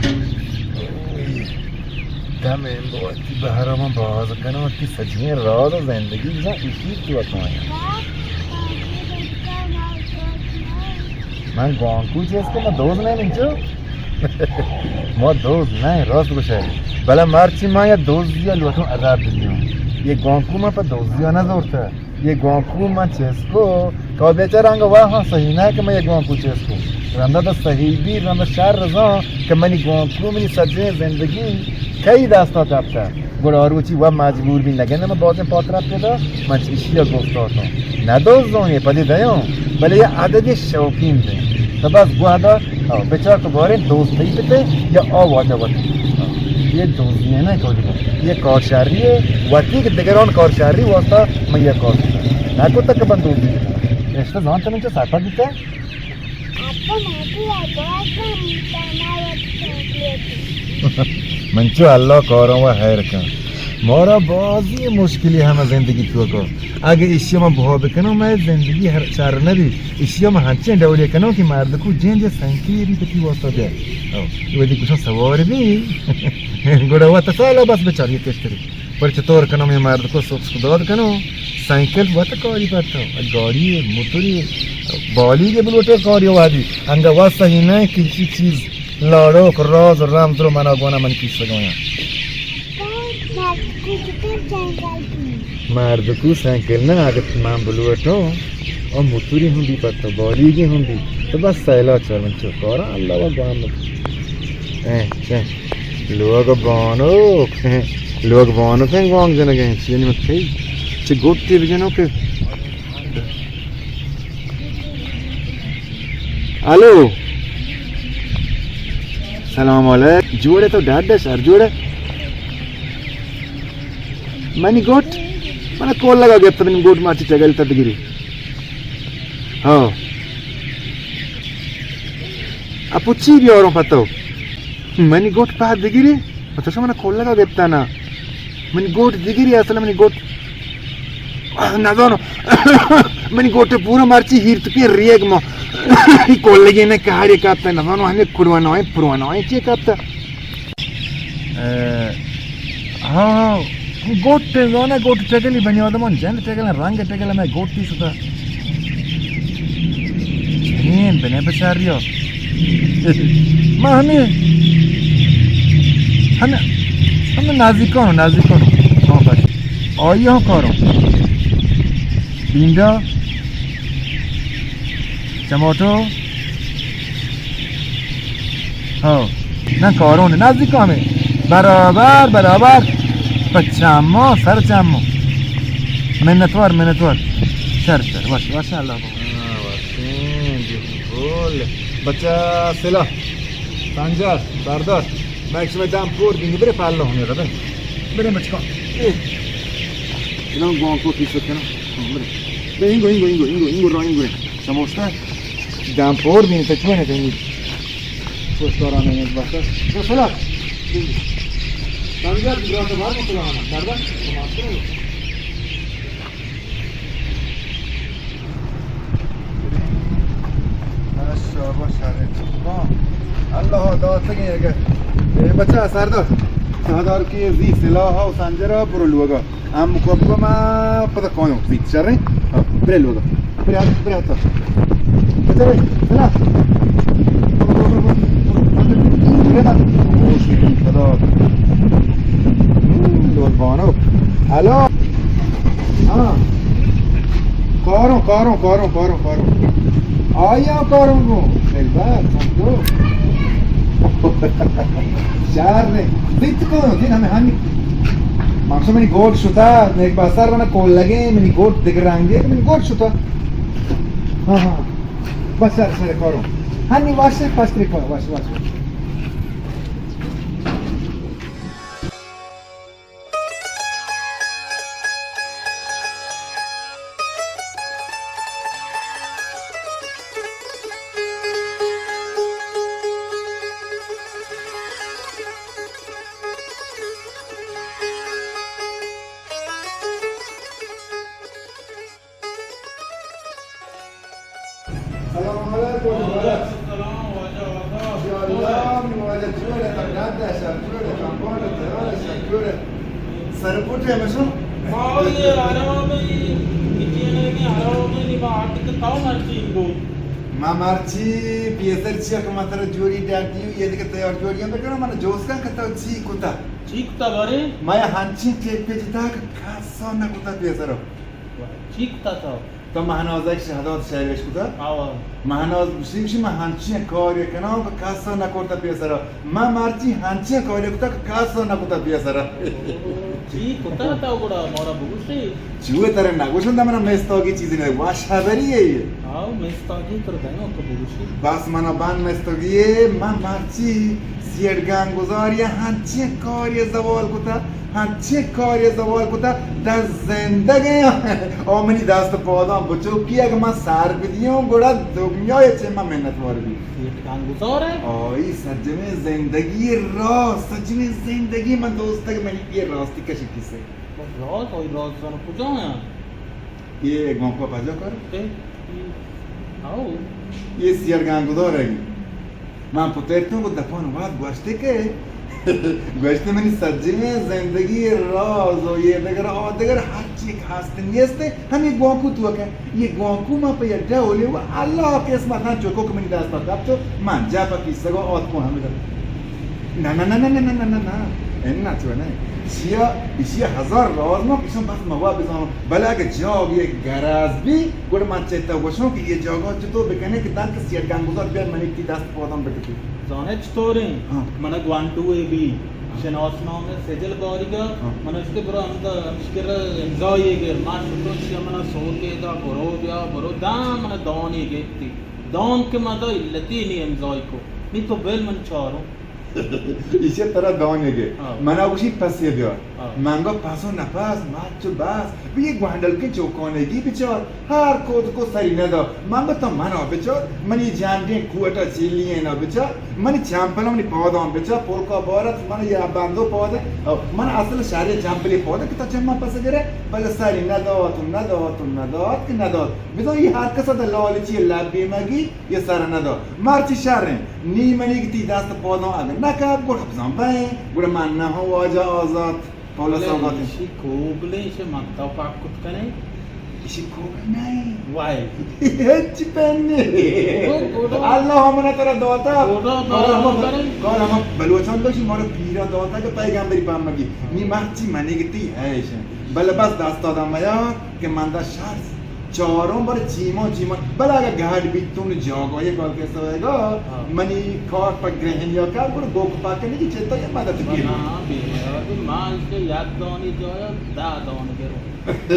اوئے، دم این بوتی بہر من باز کنم، وتی سجہیں راز و زندگی بزن ایشی تو اتوان۔ من گوانکو چیز کہ ما دوز نہ انچو۔ ما دوز نہ، راست گوشے۔ بلے مرچی ما یا دوزی لوٹوں عذاب دنیا۔ یہ گوانکو ما پہ دوزی نہ زورتا۔ یہ گوانکو من چست کو، کہ بیچارہ انگا واہ ہاں صحیح نہ کہ من یہ گوانکو چست کو۔ رندا تو صحیح بی، رندا شر رزاں کہ منی گوانکو، منی سجیں زندگی کئی دستا کپتا۔ گڑا آ روچی و مجبور بی نگندہ من بازیں پاترا پیدا، من چہ اشیا گفتاتوں۔ نہ دوزوں یہ پدی دیوں، بلے یہ عدد شوقین دیں۔ تو بس گوہدا ہاں، بچار تو باریں دوست تئی پتے یا آ واجہ وتی۔ ہاں، یہ دوزی ہے نا کوئی۔ یہ کار شری ہے، وتی کہ دگران کار شری واسطہ من یہ کار کتا۔ نہ کو تک بند دوزی۔ رشتہ زان تمہیں چه سرپد بیتا؟ من چو اللہ کاروں و خیر کن۔ مارا بازی مشکلی ہمیں زندگی تو کو۔ اگہ ایشی من بہا بکنوں، مئے زندگی ہر شر نبی۔ ایشی من ہنچیں ڈولے کنوں کہ مردکو جند یا سنکیری پتی واسطہ دے۔ او، وتی گوشاں سوار بی۔ گڑا وت سالا بس بچار یہ کشتری۔ پر چطور کنوں میں مردکو سوکس داد کنوں۔ سائیکل وت کاری پتو۔ گاڑی، موتوری، بالی کے بلوٹے کاری وادی۔ انگا واسطہ ہی نہ کسی چیز لاڑوک راز و رمز رو منا گونا من کیسہ گویاں۔ مردکو سائیکل نہ، اگہ من بلوٹوں، او موتوری ہم بی پتو، بالیگی ہم بی، تو بس سیلا چار من چو کارا، اللہ و گوان بکن۔ اے، چے؟ لوگ بانوک، لوگ بانوک ہیں گوانگ جنگ ہیں، چی یعنی مت کئی؟ چی گوٹی بجنو کہ الو۔ سلام علیک۔ جوڑے تو ڈاڈا شر جوڑے۔ منی گوٹ، من کول لگا گپت، منی گوٹ مارچی چگل تدگری۔ ہاں۔ اپو چی بیاروں پتو؟ منی گوٹ پہ دگری۔ تو شما من کول لگا گپتا نا۔ منی گوٹ دگری اصل منی گوٹ۔ آہ، نزانو۔ منی گوٹ پورا مرچی ہیر تکی ریگ ما۔ کولگی نے کاری کپتا نزانو ہمیں کڑوانا ہے پروانا ہے چی کپتا۔ اے، ہاں، ہاں۔ گوٹ زانا گوٹ ٹگلی بنی آدمان جند ٹگل رنگ ٹگل میں گوٹ تی شتا۔ چنین بنے بچاریا۔ ما ہمیں، ہمیں، ہمیں نزدیکانو، نزدیکانو۔ ہاں بس۔ آئی ہم کارو۔ بیندا۔ چماٹو۔ ہاں۔ نہ کارون نزدیک ہمیں۔ برابر، برابر۔ پہ چمو، سر چمو۔ منتوار، منتوار۔ شر، شر۔ وش، وش، اللہ بابا۔ ہاں، وشیں، بیوٹیفل۔ بچہ سلا، سنجر، سردار، میں ایک سمے دم پور بینی، برے پالو ہمیں ربے۔ برے مچکا۔ اے۔ انہوں گوانکو تی سکنا۔ ہاں، برے۔ برے، انگو، انگو، انگو، انگو، انگو، رو، انگو، رو۔ سموستا۔ دم پور بینی، تو چونے کنی۔ پشتارا نہیں بس۔ سلا۔ سنجر، برات بار کو سلا، سردار۔ شاباش، شاباش۔ اللہ داتگیں اگہ۔ اے بچہ سردار، سردار کی زی سلاح و سنجرہ برو لوگا۔ ہم کو کو ما پتہ کون ہو، زی شریں۔ ہاں، برے لوگا۔ برے ہاتھ، برے ہاتھ۔ بچہ رے، سلاح۔ برے ہاتھ۔ او شیرین خدا۔ لوگ بانو۔ الو۔ ہاں۔ کاروں، کاروں، کاروں، کاروں، کاروں۔ آئی ہم کاروں گوں۔ دلبر، سمجھو۔ شہر نے۔ بیت کو، دین ہمیں ہمی۔ مقصد منی گوٹ شتا، ایک بار سر ونا کول لگے، منی گوٹ دگر رنگے، منی گوٹ شتا۔ ہاں، ہاں۔ بس سر، سر کاروں۔ ہنی واش، پاس کرے کار، واش، واش، واش۔ سلام علیکم۔ وعلیکم السلام، واجہ، واجہ۔ یا اللہ، سر پوٹ ہے مشو۔ آؤ، یہ آرام ہے، یہ کچن ہے کہ آرام ہے، یہ بات کہ تاؤ مرچی کو۔ ما مرچی پیسر چیا کہ ما ترا جوڑی ڈاک دیو، یہ دیگه تیار جوڑی ہم بکنو، من جوس کا کتا چی کتا۔ چی کتا بارے؟ ما ہنچی ٹیپ پہ جتا کہ کسا نہ کتا پیسر۔ چی کتا تاؤ؟ تو مہناز ءَ شہداد شعر اش کتگ۔ آو، آو۔ مہناز گوشی، گوشی، من ہنچیں کارے کناں کہ کس ءَ نہ کرتہ پیسرا۔ من مرچی ہنچیں کارے کتہ کہ کس ءَ نہ کتہ پیسرا۔ چی کتہ تو گڑا مارا بگوشی؟ چوئے ترے نہ گوشن، دا منا مستاگی چیزی نہ، وش خبری ہے یہ۔ آو، مستاگی تر دنو تو بگوشی۔ بس منا بان مستاگی ہے، من مرچی سیٹ گنگزاری ہنچیں کارے زوال کتہ۔ ہنچیں کارے زوال کتہ، داں زندگ ایں۔ او منی دست پاداں بچوکی، اگہ من سر بدیوں، گڑا دنیا چہ من منت وار بی۔ سیٹ گنگزار ہے؟ آئی سجمیں زندگی راز، سجمیں زندگی من دوستگ منی یہ راستی کشی کسے۔ راز، آئی راز زن کجا ہیں؟ یہ گونکو پجا کر۔ اے، اے، آؤ۔ یہ سیٹ گنگزار ہے۔ من پترتوں کو دپان واد گوشتے کہ گوشتے منی سجیں زندگی راز و یہ دگر آ دگر ہر چی کہ ہست نیست، ہمیں گوانکو تو کہ یہ گوانکو ما پہ ڈولے و اللہ قسمت ہاں چوکو کہ منی دست پر کپ تو من جا پہ کیسگو آت کو ہمیں۔ نہ، نہ، نہ۔ انا تو نہ۔ اشیا، اشیا ہزار راز ما پیشم بس موا بزانو۔ بلے اگہ جاگ یک گراز بی، گڑا من چہ تو گوشوں کہ یہ جاگہ چطور بکنے کہ دانکہ سیٹ گنگزار بیا منی تی دست پادان بکتی۔ زانے چطوریں؟ ہاں۔ من گوانٹو اے بی، ہاں۔ شناس نام ہے سجل باریگا، ہاں۔ من اشتے برو ہمدا ہمشکر امضای گر، ما شتوں چیا منا سوتے دا، برو بیا، برو دان، من دانی گیتی۔ دان کہ ما دا علتی نی امضای کو۔ نی تو بل من چاروں۔ ایشی ترا دانگے۔ ہاں۔ منا گوشی پسے بیار۔ ہاں۔ من گو پس و نپس، مچ و بس۔ بی گوانڈل کے چوکانگی بچار۔ ہر کود کو سری ندا۔ من گو تو منا بچار۔ منی جانڈیں کوٹا چیلی اینا بچار۔ منی چمپل منی پادان بچار۔ پولکا بارت من یا بندو پاد۔ او، من اصل شہری چمپلی پاد کہ تو چما پس گرے۔ بلے سری ندات و ندات و ندات کہ ندات۔ بزان یہ ہر کسا دا لالچی لبی مگی۔ یہ سر ندا۔ مرچی شریں۔ نی منی کہ تی دست پاداں اگہ نکپ، گڑا بزان بئیں۔ گڑا من نہ ہوں واجہ آزات۔ پولا سوگاتیں۔ ایشی کوگلیں، ایشی مکتا پاک کت کنے۔ ایشی کوگل نہیں۔ وائے۔ ہچ پن نہیں۔ گوڈا۔ اللہ منا ترا داتا۔ گوڈا، کار ہم، کار ہم بلوچان دوشی مارا پیرا داتا کہ پیغمبری پامگی۔ نی مرچی منی کہ تی ہے ایشی۔ بلے بس دست آدم میا کہ من دا شر چاروں بر چیماں چیماں، بلے اگہ گاڈ بیتون جاگہ یہ کار کے سوئے گا، ہاں۔ منی کار پہ گرہن یا کار گڑ گوک پاک نہیں کہ چیتا یہ مدد کی۔ ہاں، بے یار، ما اس کے یاد دانی جایا، دا دان گرو۔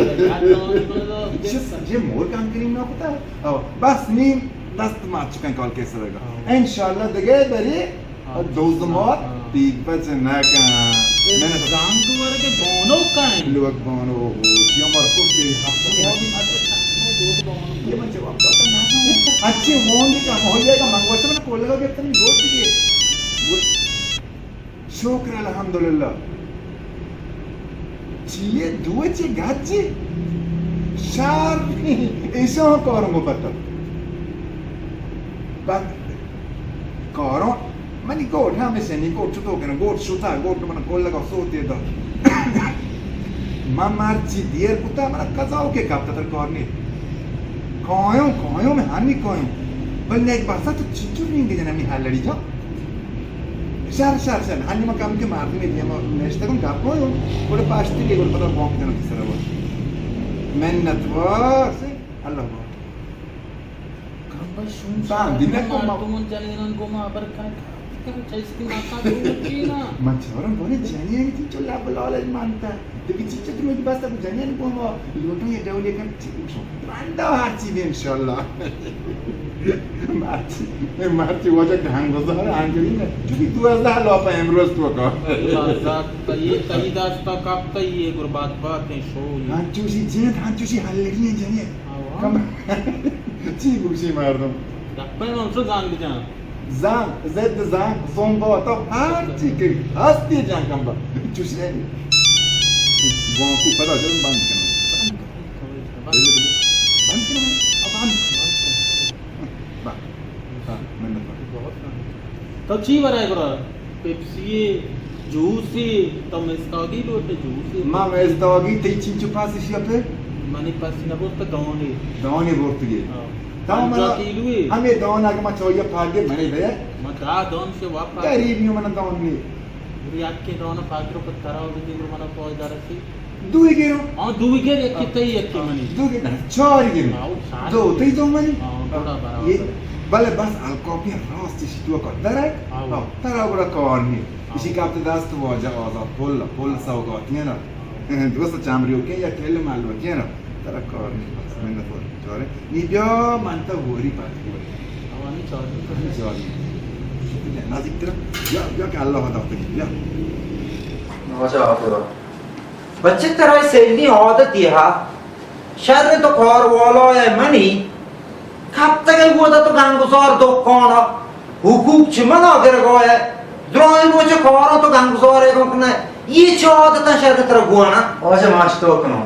یاد دانی جایا، چیز یہ مور کام کریم نہ پتا۔ او، بس نیم دست ما چکن کار کے سوئے گا۔ ہاں۔ انشاءاللہ دگے بری۔ دوزمار پیک بچ نہ کن۔ اے من زانگ ورگ بانو کن۔ لوگ بانو، چیا مر خوش گئی۔ یہ من جواب داتا نہ۔ اچھے وون دی کا ہو جائے گا، من گوشت من کولگا گرتا نہیں، گوشت دیگه۔ شکر الحمدللہ۔ چیئے دوئے چی گچی؟ شر ایشاں کاروں پتہ۔ بعد کاروں منی گوٹ ہمیشہ نی گوٹ چطور کنه؟ گوٹ شتا، گوٹ من کل لگا سوتے دا۔ من مرچی دیر کتا، من قضا کے کپتا تر کار نی۔ کایوں، کایوں، من ہنی کایوں۔ بل نیک باسا تو چچو رینگ جنمی حال لڑی جا۔ شر، شر، شر۔ ہنی ما کم کے مردمی دیما نشتگم گپ کنوں۔ گڑا پاشتی کے گڑا پدا بانک جنم سر۔ منت وار۔ اللہ وار۔ کم بس شوم باندی شاید نکو ما۔ مردمون جنینان گوما ابر کن۔ کم چیز کی ماتا گوما چینا۔ من چورم بونے جنین کی چلا بلال مانتا۔ تو کی چیچ تو مجھے بس تک جنین گوما۔ لوٹوں یہ ڈولے کن۔ رندا ہر چیز انشاءاللہ۔ مرچی، مرچی واجہ ڈھنگ گزار آنگری نہ۔ چونکہ دوازدہ لاپ امروز تو کا۔ دوازدہ، تئی، تئی دستا کپتا یہ گربات بات ہیں شو یہ۔ ہاں، چوشی جنت، ہاں، چوشی حلگی ہیں جنت۔ آوا۔ کم، چی گوشی مردم؟ گپے من تو زنگ جان۔ زنگ، ضد زنگ، زنبا، تو ہر چی کہ ہستی جان کم با۔ چوشی ہے۔ گوانکو پدا جن بند کنم۔ بند کن، بند کن۔ بند کن۔ بند کن۔ بند۔ ہاں، منت وار۔ تو چی برائے گڑا؟ پیپسی، جوسی، تو مستاگی لوٹے جوسی۔ ما مستاگی، تئی چینچو پاس ایشی پہ؟ منی پاس نہ برت، دانے۔ دانے برتگی۔ ہاں۔ تو من منا کیلوے۔ ہمے دان اگہ ما چویا پاگے منے دے۔ ما دا دان سے واپس۔ غریب نیو من دان نے۔ یکی دان پاگرو پہ ترا بدی، من پوج دارسی۔ دوئی گیرو۔ ہاں، دوئی گیر، یکی تئی، یکی منی۔ دو گیر، چار گیرو۔ ہاں، چار۔ دو تئی، دو منی۔ ہاں، گڑا برابر۔ یہ، بلے بس الکاپی راست اسی تو کر درک۔ ہاں۔ ہاں، ترا گڑا کار نہیں۔ ہاں۔ اسی کاپت دست واجہ آزاد پل، پل سوگاتی ہے نا۔ دوست چامریو کے یا کل مالو کے نا۔ ترا کار نہیں، بس من نفر چارے۔ نی بیا من تا وری پات کو۔ ہمانی چار۔ ہمانی چار۔ نزدیک تر۔ بیا، بیا کہ اللہ خدا تک۔ بیا۔ واجہ آزاد۔ بچے، ترا سیلی عادتی ہا، شر تو کار والا ہے منی، کپتگے گودا تو گنگزار دکان، حقوق چہ منا گرگا ہے، درائیں روچ کارا تو گنگزار ہے گم کنے، یہ چہ عادتا شر ترا گوانا؟ واجہ ماش تو کنو۔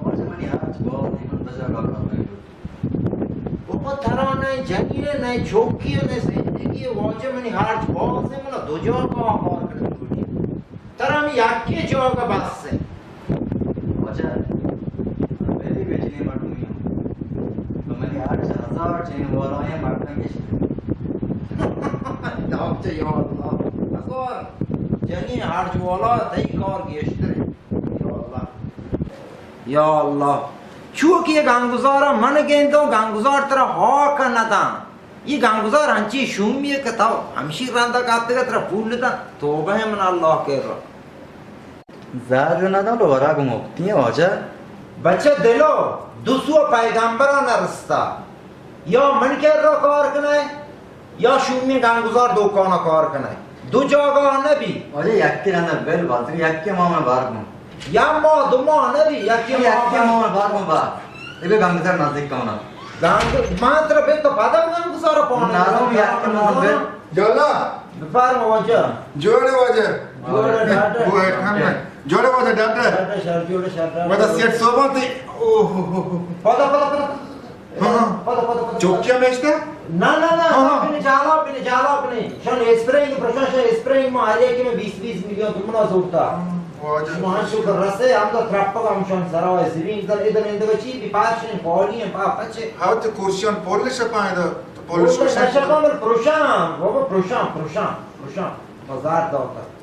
واجہ منی ہرچ باز نہیں، من بجا گا کار نہیں۔ بابا، ترا نئے جنی، نئے چوکی، نئے زندگی، واجہ منی ہرچ باز ہے، منا دو جا کا کار کرنے۔ ترا ہم یکے جاگہ بس ہے۔ واجہ، من پہلی بے جنی مردمی ہوں۔ تو منی ہرچ ہزار جن والا ہے مردم گشت۔ داکچہ یا اللہ۔ ہزار جنی ہرچ والا تئی کار گیشتر ہے۔ یا اللہ۔ یا اللہ۔ چو کہ یہ گنگزارا من گندوں، گنگزار ترا ہاک نہ داں۔ یہ گنگزار ہنچی شومی کہ تو ہمشی رندا کپتگا ترا پول داں۔ توبہ ہے من اللہ کرا۔ زہر نہ داں، لو وراگ مفتی ہیں واجہ۔ بچہ دلو، دو سو پیغمبران رستا۔ یا من کرا کار کنئے، یا شومی گنگزار دکانا کار کنئے۔ دو جاگہ نبی۔ واجہ یکی رندا بل بازی، یکی ماہ من بار کن۔ یا ماہ، دو ماہ نبی، یکی ماہ یکی من۔ ماہ من بار کن با۔ ابے گنگزار نزدیک کنا۔ گنگ-، ما ترا بے تو پدا گنگزار پانا۔ نارو یکی ماہ من بل۔ جالا۔ بفرما واجہ۔ جوڑے واجہ۔ جوڑے ڈاکٹر۔ وہ ہے، ہم ہے۔ جوڑے واجہ ڈاکٹر۔ ڈاکٹر شر، جوڑے شر۔ واجہ سیٹ صوبہ تے۔ اوہ۔ پدا، پدا، پدا۔ ہاں، ہاں۔ پدا، پدا، پدا۔ چوکیا میشتا؟ نہ، نہ، نہ، ہاں، ہاں۔ بنے جالا، بنے جالا، بنے۔ شان اسپرنگ، پرشان شان اسپرنگ ما آلے کہ میں بیس، بیس میلیون تو منا زورتا۔ ہاں، واجہ۔ شما ہم شکر رسے، ہم تو ترپک ہم شان سرا ہے، زمین در ادھر اندر چی بھی پارشن پولی ہیں، پا پچے۔ ہاں، تو کرسیان پول شپائیں دا، تو پول پول شپائیں۔ شپا من پرشان، بابا پرشان، پرشان، پرشان۔ بازار دا ہوتا۔